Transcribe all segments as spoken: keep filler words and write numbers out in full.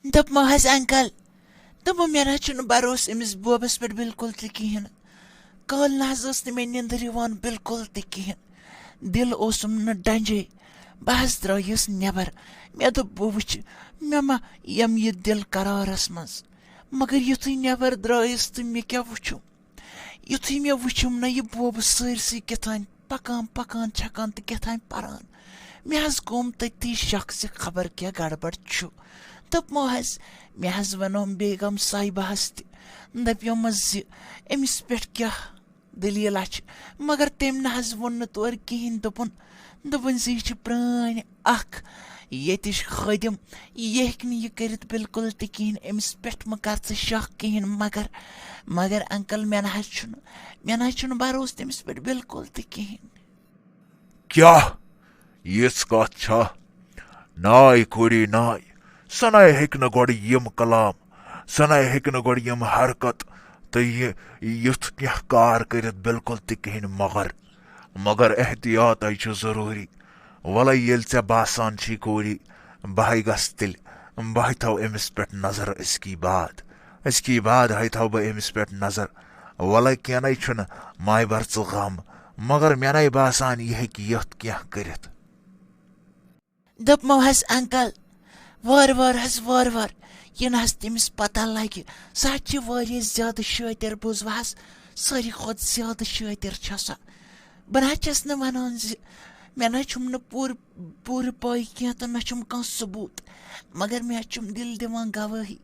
دوٚپمو حظ انکل، دوٚپمو مےٚ نہ حظ چھُنہٕ بروسہٕ أمِس بوبس پٮ۪ٹھ بالکل تہِ کِہیٖنۍ۔ کالہٕ نہ حظ ٲس نہٕ مےٚ نیٚنٛدٕر یِوان بالکل تہِ کِہیٖنۍ۔ دِل اوسُم نہٕ ڈنجے۔ بہٕ حظ درٛایس نٮ۪بر۔ مےٚ دوٚپ بہٕ وٕچھِ، مےٚ ما یِم یہِ دِل قرارس منٛز۔ مگر یُتھُے نٮ۪بر درٛایس تہٕ مےٚ کیٛاہ وٕچھُم؟ یُتھُے مےٚ وٕچھُم نہ یہِ بوبہٕ سٲرسٕے کیٛاہ تام پکان پکان چھکان تہٕ کیٛاہ تام پران، مےٚ حظ گوٚم تٔتی شک زِ خبر کیٛاہ گڑبڑ چھُ۔ دوٚپمو حظ، مےٚ حظ وَنوم بیگم صاحبہس تہِ، دَپیومس زِ أمِس پٮ۪ٹھ کیٛاہ دٔلیٖلہ چھِ، مگر تٔمۍ نہ حظ ووٚن نہٕ تورٕ کِہیٖنۍ۔ دوٚپُن، دوٚپُن زِ یہِ چھِ پرٛٲنۍ اکھ ییٚتِچ خٲدِم، یہِ ہیٚکہِ نہٕ یہِ کٔرِتھ بالکل تہِ کِہیٖنۍ، أمِس پٮ۪ٹھ مہٕ کر ژٕ شک کِہیٖنۍ۔ مگر، مگر انکل، مےٚ نہ حظ چھُنہٕ، مےٚ نہ حظ چھُنہٕ بروسہٕ تٔمِس پٮ۪ٹھ بالکل تہِ کِہیٖنۍ۔ کیٛاہ؟ یِژھ کتھ چھا؟ ناے کوٗری ناے، سۄ ناے ہیٚکہِ نہٕ گۄڈٕ یِم کلام، سۄ ناے ہیٚکہِ نہٕ گۄڈٕ یِم حرکت تہٕ یہِ یُتھ کینٛہہ کار کٔرِتھ بالکل تہِ کِہیٖنۍ۔ مگر، مگر احتیاط ہے چھُ ضروٗری۔ وَلَے ییٚلہِ ژےٚ باسان چھی کوٗری، بہٕ ہے گژھٕ تیٚلہِ، بہٕ ہے تھاوٕ أمِس پٮ۪ٹھ نظر أزکی بعد۔ أزکی بعد ہے تھاوٕ بہٕ أمِس پٮ۪ٹھ نظر۔ وَلَے کینٛہہ نَے چھُنہٕ، مَے بَر ژٕ غم۔ مگر مےٚ نَے باسان یہِ ہیٚکہِ یَتھ کینٛہہ کٔرِتھ۔ دوٚپمو حظ انکل، وارٕ وارٕ حظ، وارٕ وارٕ، یہِ نہ حظ تٔمِس پتہ لگہِ۔ سۄ حظ چھِ واریاہ زیادٕ شٲطِر، بوٗزوٕ حظ، ساروی کھۄتہٕ زیادٕ شٲطِر چھےٚ سۄ۔ بہٕ نہ حظ چھَس نہٕ وَنان زِ مےٚ نہ چھُم نہٕ پوٗرٕ، پوٗرٕ پاے کینٛہہ تہٕ نہ چھُم کانٛہہ ثبوٗت، مگر مےٚ حظ چھُم دِل دِوان گوٲہی۔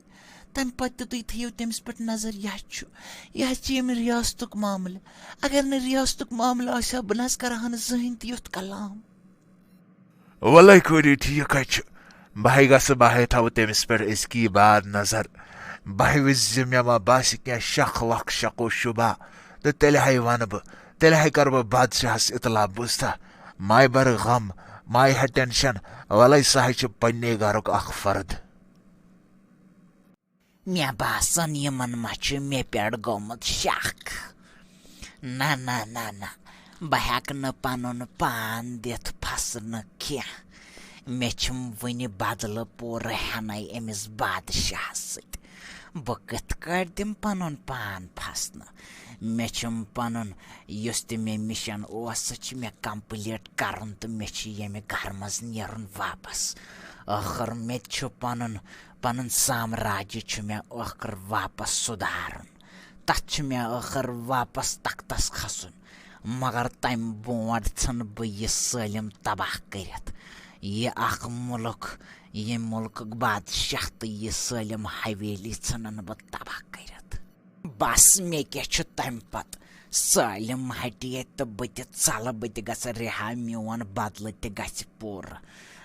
تَمہِ پتہٕ تہِ تُہۍ تھٲیِو تٔمِس پٮ۪ٹھ نظر، یہِ حظ چھُ، یہِ حظ چھِ ییٚمہِ ریاستُک معاملہٕ۔ اگر نہٕ ریاستُک معاملہٕ آسہِ ہا، بہٕ نہ حظ کرٕ ہا نہٕ زٕہٕنۍ تہِ یُتھ کلام۔ وَلَے کوٗری، ٹھیٖک حظ چھُ۔ بہٕ ہے گژھٕ، بہٕ ہے تھاوٕ تٔمِس پٮ۪ٹھ أزکی بعد نظر۔ بہٕ ہے وٕچھِ زِ مےٚ ما باسہِ کینٛہہ شک وک، شک و شبہ، تہٕ تیٚلہِ ہے وَنہٕ بہٕ، تیٚلہِ ہے کَرٕ بہٕ بادشاہَس اطلاع، بوٗزتھا؟ مَے بَر غم، مَے ہےٚ ٹٮ۪نشَن، وَلَے سُہ ہے چھُ پنٛنے گَرُک اَکھ فرد۔ مےٚ باسان، یِمن ما چھُ مےٚ پٮ۪ٹھ گوٚمُت شک۔ نہ، نہ، نہ، نہ، بہٕ ہٮ۪کہٕ نہٕ پنُن پان دِتھ پھسنہٕ کینٛہہ۔ مےٚ چھُم وُنہِ بدلہٕ پوٗرٕ ہٮ۪نَے أمِس بادشاہس سۭتۍ۔ بہٕ کِتھ کٲٹھۍ دِمہٕ پنُن پان پھسنہٕ؟ مےٚ چھُم پنُن، یُس تہِ مےٚ مِشن اوس، سُہ چھُ مےٚ complete کرُن تہٕ مےٚ چھُ ییٚمہِ گرٕ منٛز نیرُن واپس۔ ٲخٕر مےٚ تہِ چھُ پنُن پنُن سامراجہِ چھُ مےٚ ٲخٕر واپس سُدھارُن۔ تتھ چھُ مےٚ ٲخٕر واپس تختس کھسُن۔ مگر تمہِ برونٹھ ژھٕنہٕ بہٕ یہِ سٲلِم تباہ کٔرِتھ۔ یہِ اکھ مُلک، ییٚمہِ مُلکُک بادشاہ تہٕ یہِ سٲلِم حویلی ژھٕنن بہٕ تباہ کٔرِتھ۔ بس، مےٚ کیٛاہ چھُ تمہِ پتہٕ؟ سٲلِم ہٹہِ ییٚتہِ تہٕ بہٕ تہِ ژلہٕ، بہٕ تہِ گژھٕ رِہا، میون بدلہٕ تہِ گژھِ پوٗرٕ۔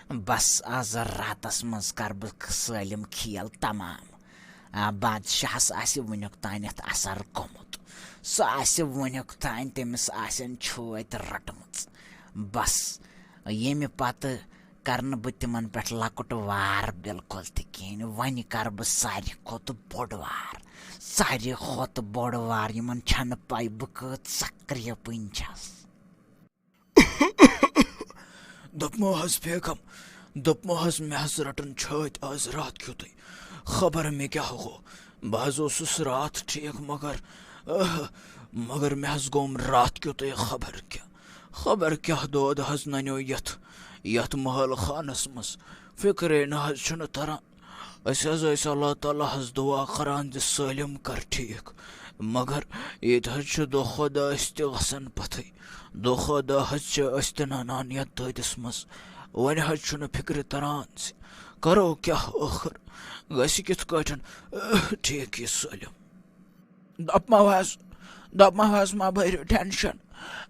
بس، از راتس منٛز کرٕ بہٕ سٲلِم کھیل تمام۔ آ، بادشاہس آسہِ وُنیُک تانٮ۪تھ اثر گوٚمُت۔ سُہ آسہِ وُنیُک تانۍ، تٔمِس آسن چھٲتۍ رٔٹمٕژ۔ بس، ییٚمہِ پتہٕ کرٕ نہٕ بہٕ تِمن پٮ۪ٹھ لۄکُٹ وار بالکل تہِ کِہیٖنۍ۔ وۄنۍ کرٕ بہٕ ساروی کھۄتہٕ بوٚڑ وار، ساروی کھۄتہٕ بوٚڑ وار، یِمن چھنہٕ پَے بہٕ کۭژاہ کرٛیپٕنۍ چھَس۔ دوٚپمو حظ بیگم، دوٚپمو حظ، مےٚ حظ رٔٹٕن چھٲتۍ آز راتھ کیُتھُے۔ خبر مےٚ کیٛاہ گوٚو۔ بہٕ حظ اوسُس راتھ ٹھیٖک، مگر، آہ، مگر مےٚ حظ گوٚوم راتھ کیُتھُے خبر کیٛاہ۔ خبر کیٛاہ دود حظ نَنیو یَتھ، یَتھ محل خانَس منٛز۔ فِکرے نہ حظ چھُنہٕ تَران۔ أسۍ حظ ٲسۍ اللہ تعالیٰ ہَس دُعا کَران زِ سٲلِم کَر ٹھیٖک۔ مگر ییٚتہِ حظ چھُ دۄہ کھۄتہٕ دۄہ أسۍ تہِ گژھان پَتھٕے۔ دۄہ کھۄتہٕ دۄہ حظ چھِ أسۍ تہِ نَنان یَتھ دٲدِس منٛز۔ وۄنۍ حظ چھُنہٕ فِکرِ تَران زِ کَرو کیٛاہ ٲخٕر؟ گژھِ کِتھ کٲٹھۍ ٹھیٖک یہِ سٲلِم؟ دَپمو حظ، دَپمو حظ، مہ بٔرِو ٹٮ۪نشَن،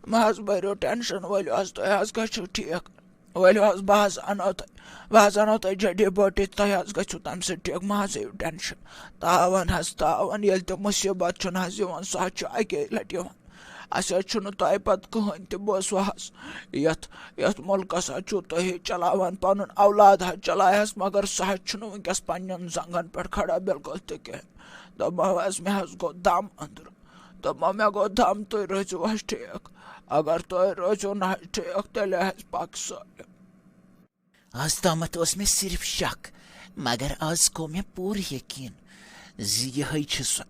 مہ حظ بٔرِو ٹٮ۪نشَن، ؤلِو حظ، تُہۍ حظ گٔژھِو ٹھیٖک۔ ؤلِو حظ، بہٕ حظ اَنو تۄہہِ، بہٕ حظ اَنو تۄہہِ جٔڈی بوٗٹی، تۄہہِ حظ گٔژھِو تَمہِ سۭتۍ ٹھیٖک، مہ حظ ہیٚیِو ٹٮ۪نشَن۔ تاوَن حظ، تاوَن، ییٚلہِ تہِ مُصیٖبت چھُنہٕ حظ یِوان، سُہ حظ چھُ اَکے لَٹہِ یِوان۔ اَسہِ حظ چھُنہٕ تۄہہِ پَتہٕ کٕہٕنۍ تہِ، بوزوٕ حظ، یَتھ، یَتھ مُلکَس حظ چھُو تُہی چلاوان، پَنُن اولاد حظ چلایہَس، مگر سُہ حظ چھُنہٕ وٕنکٮ۪س پنٛنٮ۪ن زنٛگَن پٮ۪ٹھ کھڑا بِلکُل تہِ کینٛہہ۔ دوٚپمو حظ، مےٚ حظ گوٚو دَم أنٛدرٕ۔ دوٚپمو، مےٚ گوٚو دَم، تُہۍ روٗزِو حظ ٹھیٖک۔ اگر تُہۍ روٗزِو نہٕ حظ ٹھیٖک، تیٚلہِ حظ پَکہِ سٲلِم۔ آز تامَتھ اوس مےٚ صرف شک، مگر آز گوٚو مےٚ پوٗرٕ یقیٖن زِ یِہوٚے چھُ سُہ،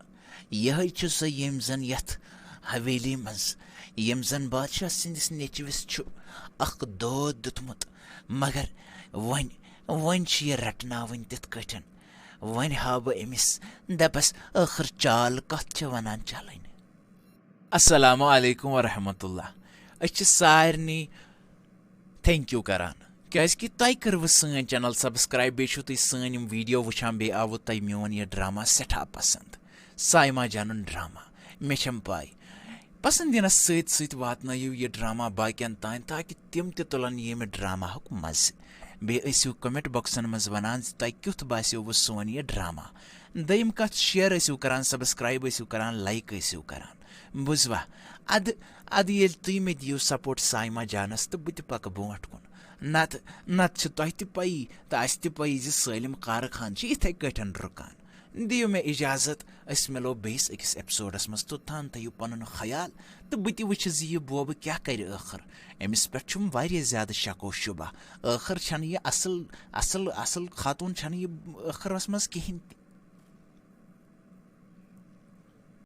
یِہوٚے چھُ سُہ، ییٚمۍ زَن یَتھ حویلی منٛز، ییٚمۍ زَن بادشاہ سٕنٛدِس نیٚچوِس چھُ اَکھ دود دیُتمُت۔ مگر وۄنۍ، وۄنۍ چھِ یہِ رَٹناوٕنۍ تِتھ کٲٹھۍ۔ وۄنۍ ہاوٕ بہٕ أمِس، دَپَس، ٲخٕر چال کَتھ چھِ وَنان چَلٕنۍ۔ السلام علیکم ورحمۃ اللہ۔ أسۍ چھِ سارنٕے thank you کران، کیازِ کہِ تۄہہِ کٔروٕ سٲنۍ channel subscribe، بیٚیہِ چھِو تُہۍ سٲنۍ یِم video وٕچھان، بیٚیہِ آوٕ تۄہہِ میون یہِ ڈرامہ سٮ۪ٹھاہ پسنٛد، سایما جانُن ڈرامہ۔ مےٚ چھَم پاے، پسنٛد یِنس سۭتۍ سۭتۍ واتنٲیِو یہِ ڈرامہ باقین تام، تاکہِ تِم تہِ تُلن ییٚمہِ ڈراماہُک مزٕ۔ بیٚیہِ ٲسِو comment boxن منٛز ونان زِ تۄہہِ کیُتھ باسیووٕ سون یہِ ڈرامہ۔ دوٚیِم کتھ، share ٲسِو کران، subscribe ٲسِو کران، like ٲسِو کران۔ بوٗزوا؟ ادٕ، ادٕ ییٚلہِ تُہۍ مےٚ دِیِو support سایما جانس، تہٕ بہٕ تہِ پکہٕ برونٛٹھ کُن۔ نتہٕ، نتہٕ چھِ تۄہہِ تہِ پَیی تہٕ اَسہِ تہِ پَیی زِ سٲلِم قارٕ خان چھِ یِتھَے کٲٹھۍ رُکان۔ دِیِو مےٚ اِجازت، أسۍ مِلو بیٚیِس أکِس episodeس منٛز۔ توٚتام تھٲیِو پنُن خیال، تہٕ بہٕ تہِ وٕچھِ زِ یہِ بوبہٕ کیٛاہ کرِ ٲخٕر۔ أمِس پٮ۪ٹھ چھُم واریاہ زیادٕ شک و شبہ۔ ٲخٕر چھَنہٕ یہِ اصل، اصل، اصل خاتوٗن چھَنہٕ یہِ ٲخٕرس منٛز کِہیٖنۍ تہِ۔